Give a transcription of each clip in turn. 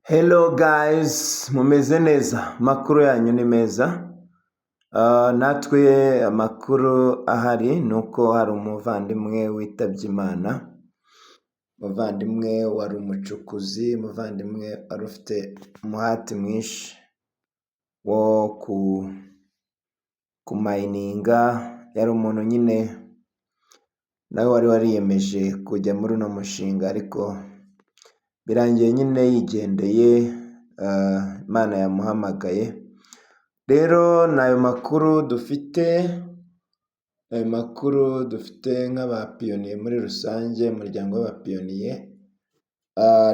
Hello guys, mumeze neza? Amakuru yanyu ni meza? Natwe amakuru ahari ni uko hari umuvandimwe witabye Imana, umuvandimwe wari umucukuzi, umuvandimwe wari ufite umuhati mwinshi wo kumayininga, yari umuntu nyine nawe wari wariyemeje kujya muri uno mushinga, ariko birangiye nyine yigendeye, Imana yamuhamagaye. Rero ni ayo makuru dufite, ayo makuru dufite nk'abapiyoniye muri rusange, umuryango w'abapiyoniye.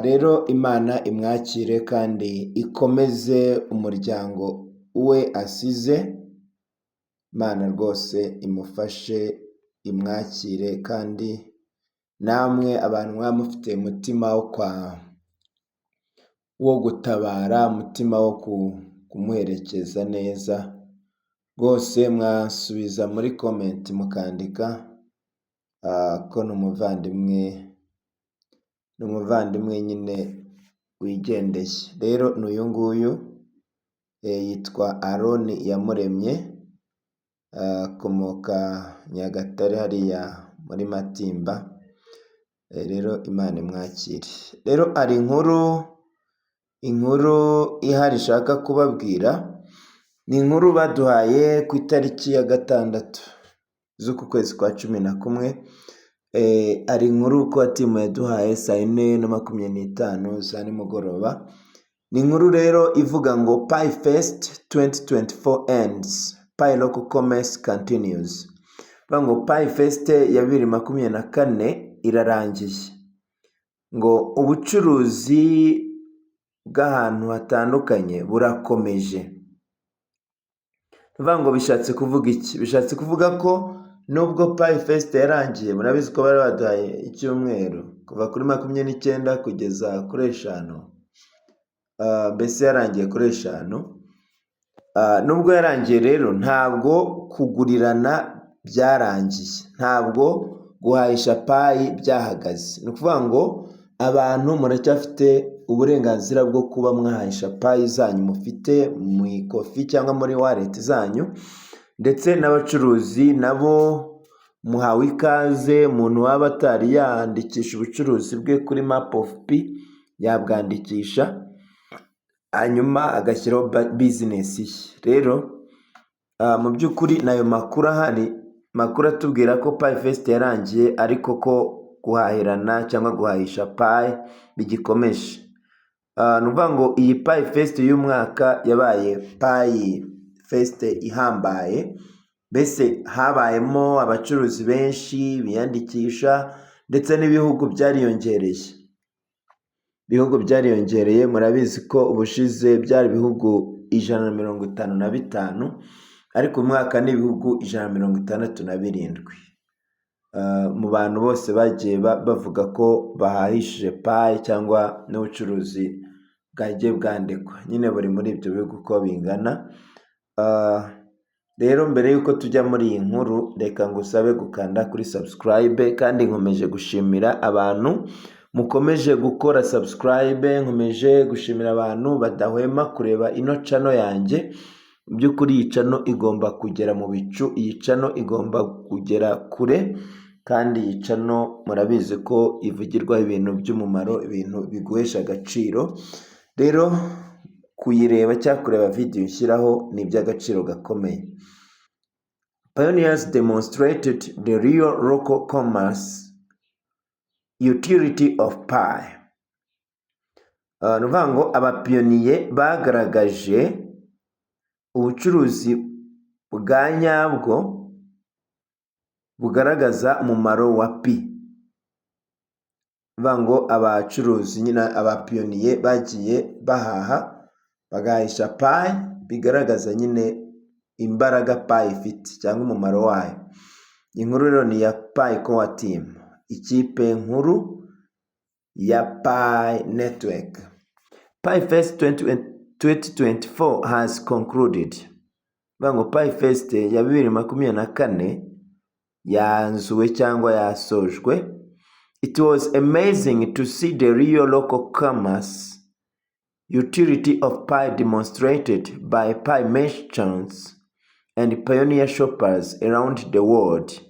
Rero Imana imwakire kandi ikomeze umuryango we asize, Imana rwose imufashe, imwakire, kandi namwe abantu mwaba mufite umutima wo gutabara, umutima wo kumuherekeza neza, rwose mwasubiza muri comment mukandika ko ni umuvandimwe nyine wigendeye. Rero ni uyu nguyu, yitwa Aaron Iyamuremye, akomoka Nyagatare hariya muri Matimba, rero Imana imwakire. Rero hari inkuru ihari ishaka kubabwira, ni inkuru baduhaye ku itariki ya 6 z'uku kwezi kwa 11, hari inkuru Core Team yaduhaye saa 4:25 za nimugoroba, ni inkuru rero ivuga ngo "Pi Fest 2024 ends, Pi local commerce continues". Bivuga ngo Pi Fest ya 2024 irarangiye, ngo ubucuruzi bw'ahantu hatandukanye burakomeje. Ni ukuvuga ngo bishatse kuvuga iki? Bishatse kuvuga ko nubwo Pi Fest yarangiye, murabizi ko bari baduhaye icyumweru kuva kuri 29 kugeza kuri 5, mbese yarangiye kuri 5. Nubwo yarangiye rero, ntabwo kugurirana byarangiye, ntabwo guhahisha Pi byahagaze. Ni ukuvuga ngo abantu muracyafite uburenganzira bwo kuba mwahahisha Pi zanyu mufite mu ikofi cyangwa muri wallet zanyu, ndetse n'abacuruzi nabo muhawe ikaze. Umuntu waba atari yandikisha ubucuruzi bwe kuri Map of Pi yabwandikisha, hanyuma agashyiraho business ye. Rero mu by'ukuri ni ayo makuru ahari, makuru atubwira ko Pi Fest yarangiye ariko ko guhahirana cyangwa guhahisha Pi bigikomeje. Ni ukuvuga ngo iyi Pi Fest y'umwaka yabaye Pi Fest ihambaye, mbese habayemo abacuruzi benshi biyandikisha, ndetse n'ibihugu byariyongereye. Ibihugu byariyongereye, murabizi ko ubushize byari ibihugu 155, ariko uyu mwaka ni ibihugu 167. Mu bantu bose bagiye bavuga ko bahahishije Pi cyangwa n'ubucuruzi bwagiye bwandikwa, nyine buri muri ibyo bihugu uko bingana. Rero mbere y'uko tujya muri iyi nkuru, reka ngusabe gukanda kuri subscribe, kandi nkomeje gushimira abantu mukomeje gukora subscribe, nkomeje gushimira abantu badahwema kureba ino channel yanjye. Mu by'ukuri iyi channel igomba kugera mu bicu, iyi channel igomba kugera kure, kandi iyi channel murabizi ko ivugirwaho ibintu by'umumaro, ibintu biguhesha agaciro. Rero kuyireba cyangwa kureba video ushyiraho ni iby'agaciro gakomeye. Pioneers demonstrated the real local commerce utility of Pi. Ni ukuvuga ngo abapiyoniye bagaragaje ubucuruzi bwa nyabwo bugaragaza umumaro wa Pi. Ni ukuvuga ngo abacuruzi nyine, abapiyoniye, bagiye bahaha, bagahisha Pi, bigaragaza nyine imbaraga Pi ifite cyangwa umumaro wayo. Inkuru rero ni iya Pi Core Team, ikipe nkuru ya Pi Network. Pi Fest 2024 has concluded. Bivuga ngo Pi Fest ya 2024 yanzuwe cyangwa yasojwe. It was amazing to see the real local commerce utility of Pi demonstrated by Pi merchants and pioneer shoppers around the world.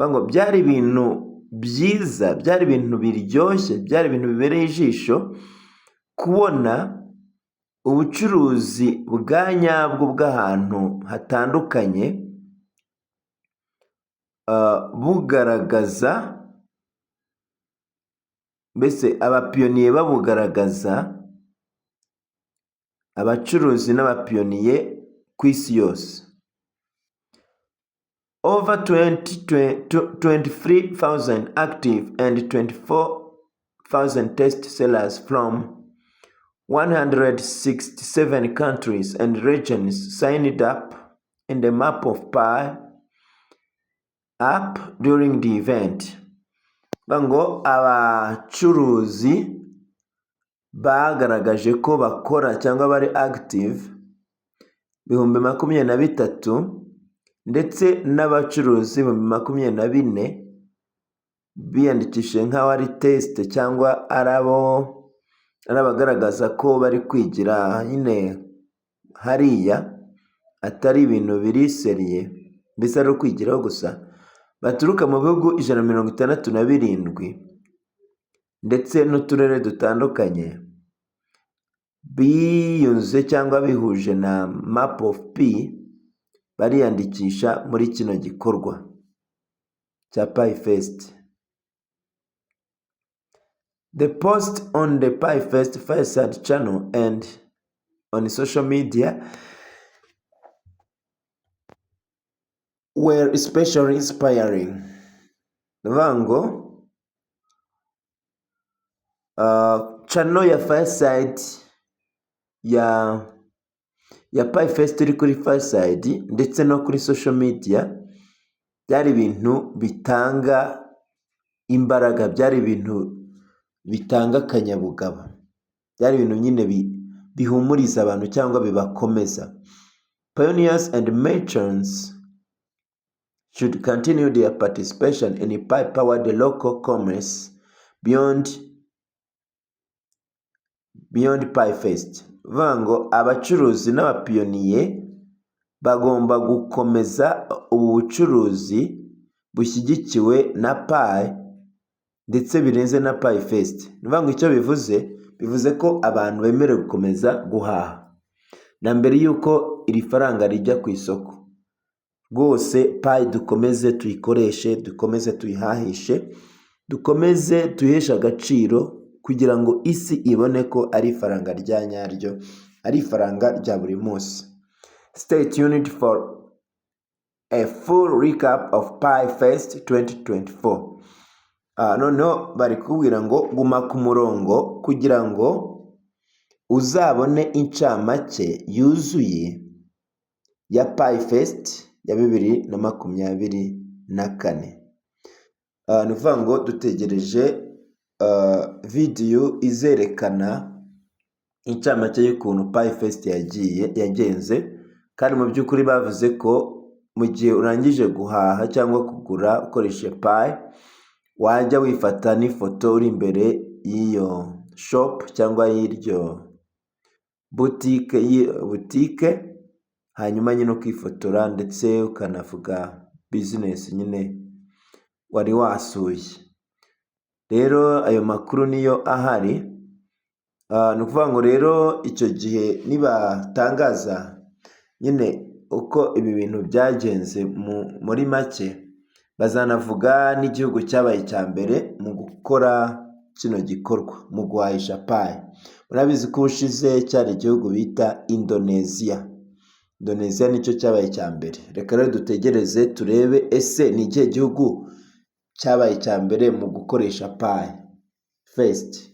Ngo byari ibintu byiza, byari ibintu biryoshye, byari ibintu bibereye ijisho kubona ubucuruzi bwa nyabwo bw'ahantu hatandukanye bugaragaza, mbese abapiyoniye babugaragaza, abacuruzi n'abapiyoniye ku isi yose. Over 23,000 active and 24,000 test sellers from 167 countries and regions signed up in the Map of Pi app during the event. Ngo abacuruzi bagaragaje ko bakora cyangwa bari active 23,000, ndetse n'abacuruzi 24,000 biyandikishije nk'aho ari test cyangwa ari abo ari abagaragaza ko bari kwigira nyine hariya, atari ibintu biri sérieux, mbese ari ukwigiraho gusa, baturuka mu bihugu 167 ndetse n'uturere dutandukanye, biyunze cyangwa bihuje na Map of Pi, bariyandikisha muri kino gikorwa cya Pi Fest. The post on the Pi Fest Fireside channel and on social media were especially inspiring. Ni ukuvuga ngo channel ya Fireside ya Pi Fest iri kuri Fireside ndetse no kuri social media byari ibintu bitanga imbaraga, byari ibintu bitanga akanyabugabo, byari ibintu nyine bihumuriza abantu cyangwa bibakomeza. Pioneers and merchants should continue their participation in Pi powered local commerce beyond Pi Fest. Bivuga ngo abacuruzi n'abapiyoniye bagomba gukomeza ubu bucuruzi bushyigikiwe na Pi ndetse birenze na Pi Fest. Ni ukuvuga ngo icyo bivuze, bivuze ko abantu bemerewe gukomeza guhaha na mbere y'uko iri faranga rijya ku isoko. Rwose Pi dukomeze tuyikoreshe, dukomeze tuyihahishe, dukomeze tuyiheshe agaciro kugira ngo isi ibone ko ari ifaranga rya nyaryo, ari ifaranga rya buri munsi. Stay tuned for a full recap of Pi Fest 2024. Noneho bari kukubwira ngo guma ku murongo kugira ngo uzabone incamake yuzuye ya Pi Fest ya 2024. Ni ukuvuga ngo dutegereje videwo izerekana incamake y'ukuntu Pi Fest yagiye yagenze, kandi mu by'ukuri bavuze ko mu gihe urangije guhaha cyangwa kugura ukoresheje Pi, wajya wifata n'ifoto uri imbere y'iyo shop cyangwa y'iryo butike, hanyuma nyine ukifotora ndetse ukanavuga business nyine wari wasuye. Rero ayo makuru niyo ahari, ni ukuvuga ngo rero icyo gihe nibatangaza nyine uko ibi bintu byagenze muri make, bazanavuga n'igihugu cyabaye icya mbere mu gukora kino gikorwa, mu guhahisha Pi. Murabizi ko ubushize cyari igihugu bita Indoneziya. Indoneziya nicyo cyabaye icya mbere. Reka rero dutegereze turebe ese ni ikihe gihugu cyabaye icya mbere mu gukoresha Pi Fest.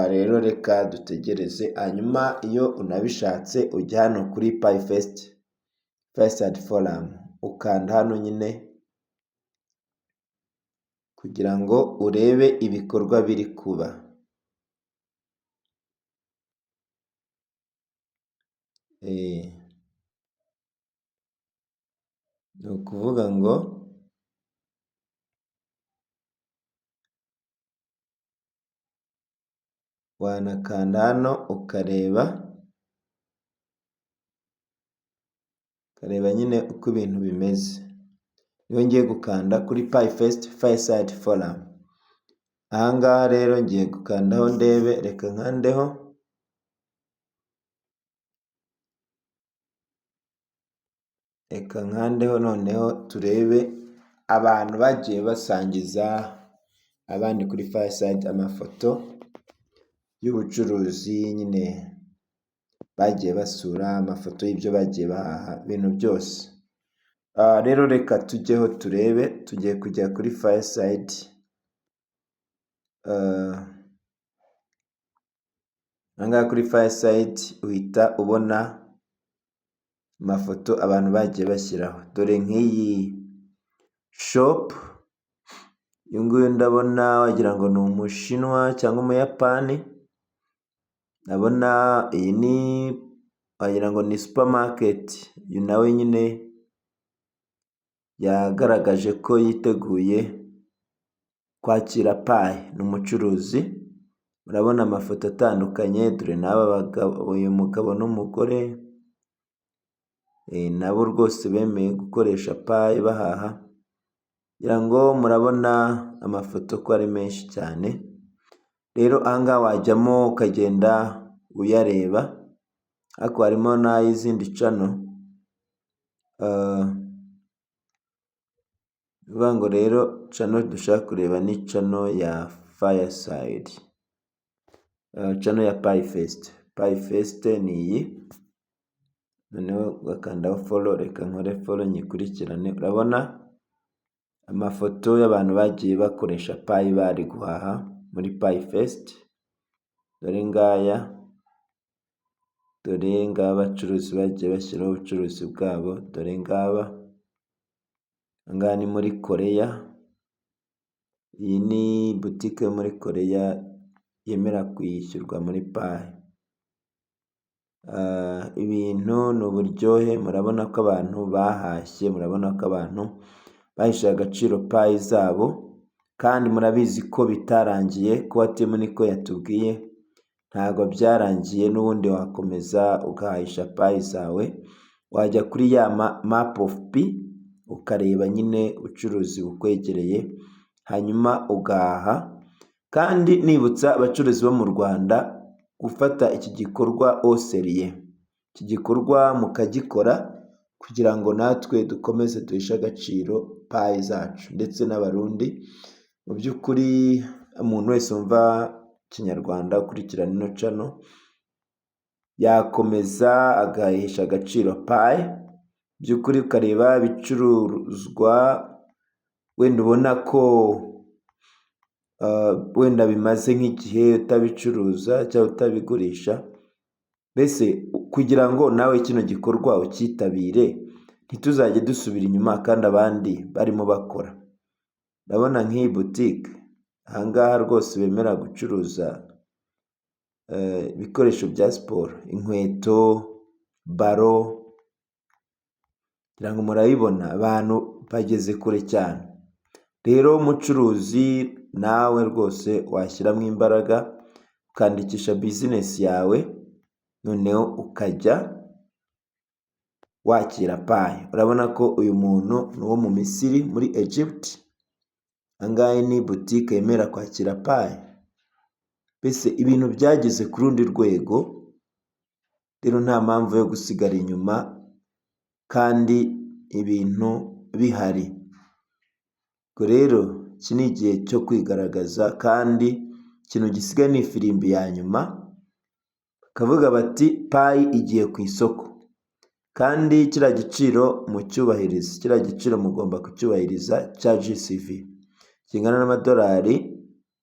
Rero reka dutegereze, hanyuma iyo unabishatse ujya hano kuri Pi Fest Fireside Forum, ukanda hano nyine kugira ngo urebe ibikorwa biri kuba. Ni ukuvuga ngo Wanakanda hano ukareba, ukareba nyine uko ibintu bimeze. Niho ngiye gukanda kuri Pifest Fireside Forum. Aha ngaha rero ngiye gukandaho ndebe, reka nkandeho. Reka nkandeho noneho turebe abantu bagiye basangiza abandi kuri Fireside amafoto y'ubucuruzi nyine bagiye basura, amafoto y'ibyo bagiye bahaha, ibintu byose. Rero reka tujyeho turebe, tugiye kujya kuri Fireside. Aha ngaha kuri Fireside uhita ubona amafoto abantu bagiye bashyiraho. Dore nk'iyi shop, uyu nguyu ndabona wagira ngo ni umushinwa cyangwa umuyapani, ndabona iyi ni wagira ngo ni supermarket, uyu nawe nyine yagaragaje ko yiteguye kwakira Pi, ni umucuruzi. Murabona amafoto atandukanye, dore n'aba bagabo, uyu mugabo n'umugore nabo rwose bemeye gukoresha Pi bahaha, ngira ngo murabona amafoto ko ari menshi cyane. Rero aha ngaha wajyamo ukagenda uyareba, ariko harimo n'ay'izindi channel. Ni ukuvuga ngo rero channel dushaka kureba ni channel ya Fireside, channel ya Pifest. Pifest ni iyi, noneho ugakandaho follow, reka nkore follow nyikurikirane. Urabona amafoto y'abantu bagiye bakoresha Pi bari guhaha muri Pifest, dore ngaya, dore ngaba abacuruzi bagiye bashyiraho ubucuruzi bwabo, dore ngaba. Aha ngaha ni muri Koreya, iyi ni butike yo muri Koreya yemera kwishyurwa muri Pi. Ibintu ni uburyohe, murabona ko abantu bahashye, murabona ko abantu bahesheje agaciro Pi zabo, kandi murabizi ko bitarangiye, Core Team niko yatubwiye, ntabwo byarangiye n'ubundi wakomeza ugahahisha Pi zawe, wajya kuri ya map of Pi ukareba nyine ubucuruzi bukwegereye, hanyuma ugahaha. Kandi nibutsa abacuruzi bo mu Rwanda gufata iki gikorwa au sérieux, iki gikorwa mukagikora kugira ngo natwe dukomeze duheshe agaciro Pi zacu ndetse n'Abarundi. Mu by'ukuri umuntu wese wumva Ikinyarwanda ukurikirana ino channel yakomeza agahesha agaciro Pi, by'ukuri ukareba ibicuruzwa wenda ubona ko wenda bimaze nk'igihe utabicuruza cyangwa utabigurisha, mbese kugira ngo nawe kino gikorwa ucyitabire, ntituzajye dusubira inyuma kandi abandi barimo bakora. Ndabona nk'iyi butike aha ngaha rwose bemera gucuruza ibikoresho bya siporo, inkweto, ballon, ngira ngo murabibona abantu bageze kure cyane. Rero umucuruzi nawe rwose washyiramo imbaraga ukandikisha business yawe, noneho ukajya wakira Pi. Urabona ko uyu muntu ni uwo mu Misiri muri Egypt, aha ngaha ni butike yemera kwakira Pi. Mbese ibintu byageze ku rundi rwego, rero nta mpamvu yo gusigara inyuma kandi ibintu bihari. Ubwo rero iki ni igihe cyo kwigaragaza kandi ikintu gisigaye ni ifirimbi ya nyuma, bakavuga bati Pi igiye ku isoko kandi kiriya giciro mucyubahirize, kiriya giciro mugomba kucyubahiriza cya GCV kingana n'amadolari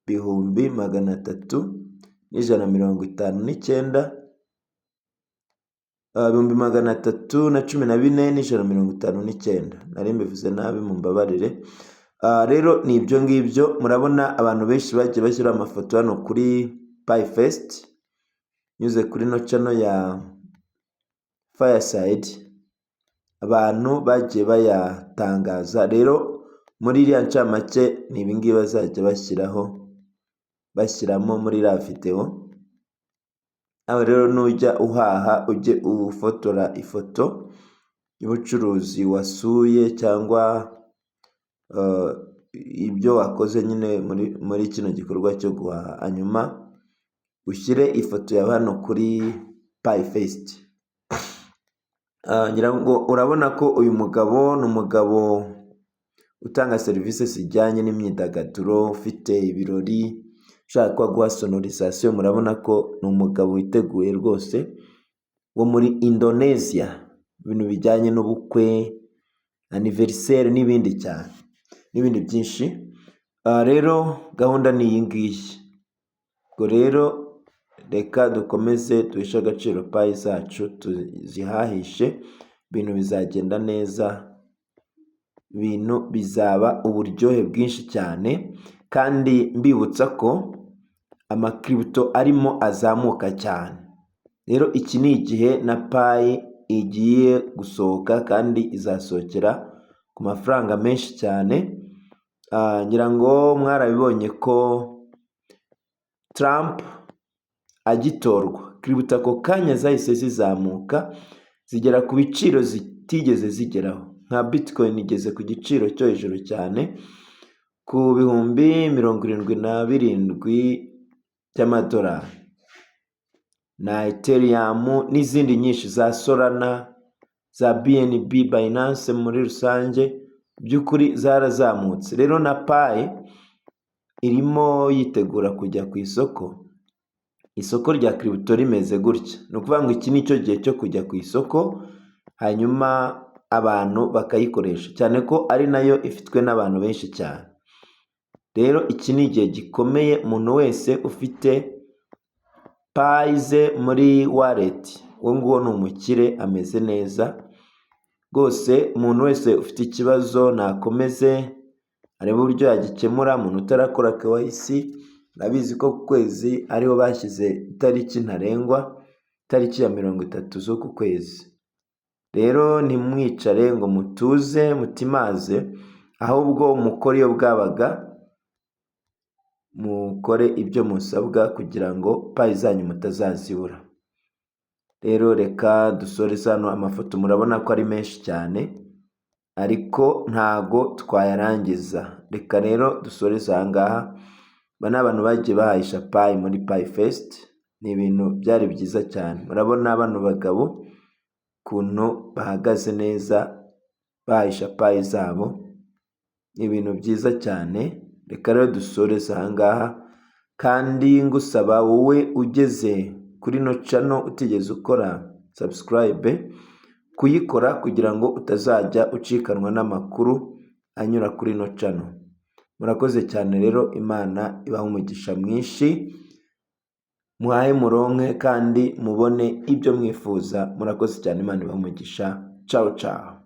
359,000, 314,159, nari mbivuze nabi mumbabarire. Rero ni ibyo ngibyo, murabona abantu benshi bagiye bashyiraho amafoto hano kuri Pifest, nyuze kuri ino channel ya Fireside, abantu bagiye bayatangaza. Rero muri iriya ncamake ni ibingibi bazajya bashyiraho, bashyiramo muri iriya videwo. Nawe rero nujya uhaha, ujye ufotora ifoto y'ubucuruzi wasuye cyangwa ibyo wakoze nyine muri kino gikorwa cyo guhaha, hanyuma ushyire ifoto yawe hano kuri Pi Fest. Ngira ngo urabona ko uyu mugabo ni umugabo utanga serivisi zijyanye n'imyidagaduro, ufite ibirori, ushaka ko aguha sonorisation. Murabona ko ni umugabo witeguye rwose wo muri Indonesia, ibintu bijyanye n'ubukwe, anniversaire n'ibindi cyane, n'ibindi byinshi. Rero gahunda ni iyi ngiyi. Ubwo rero reka dukomeze duheshe agaciro Pi zacu, tuzihahishe, ibintu bizagenda neza, ibintu bizaba uburyohe bwinshi cyane. Kandi mbibutsa ko ama crypto arimo azamuka cyane. Rero iki ni igihe na Pi igiye gusohoka, kandi izasohokera ku mafaranga menshi cyane. Ngira ngo mwarabibonye ko Trump agitorwa, crypto ako kanya zahise zizamuka zigera ku biciro zitigeze zigeraho. Nka Bitcoin igeze ku giciro cyo hejuru cyane, ku 77,000 by'amadolari, na Ethereum n'izindi nyinshi za Solana, za BNB, Binance muri rusange, by'ukuri zarazamutse. Rero na Pi irimo yitegura kujya ku isoko, isoko rya crypto rimeze gutya. Ni ukuvuga ngo iki ni cyo gihe cyo kujya ku isoko, hanyuma abantu bakayikoresha, cyane ko ari nayo ifitwe n'abantu benshi cyane. Rero iki ni igihe gikomeye, umuntu wese ufite Pi ze muri wallet, uwo nguwo ni umukire, ameze neza rwose. Umuntu wese ufite ikibazo nakomeze arebe uburyo yagikemura. Umuntu utarakora KYC, urabizi ko ku kwezi ariho bashyize itariki ntarengwa, itariki ya 30 z'uku kwezi. Rero ntimwicare ngo mutuze mutimaze, ahubwo mukore iyo bwabaga, mukore ibyo musabwa kugira ngo Pi zanyu mutazazibura. Rero reka dusoreze hano. Amafoto murabona ko ari menshi cyane, ariko ntago twayarangiza. Reka rero dusoreze aha ngaha. Aba ni abantu bagiye bahahisha Pi muri Pi Fest, ni ibintu byari byiza cyane. Murabona bano bagabo ukuntu bahagaze neza bahahisha Pi zabo, ni ibintu byiza cyane. Reka rero dusoreze aha ngaha, kandi ngusaba wowe ugeze kuri ino channel utigeze ukora subscribe kuyikora, kugira ngo utazajya ucikanwa n'amakuru anyura kuri ino channel. Murakoze cyane rero, Imana ibahe umugisha mwinshi, muhahe muronke kandi mubone ibyo mwifuza. Murakoze cyane, Imana ibahe umugisha. Cawu cawu.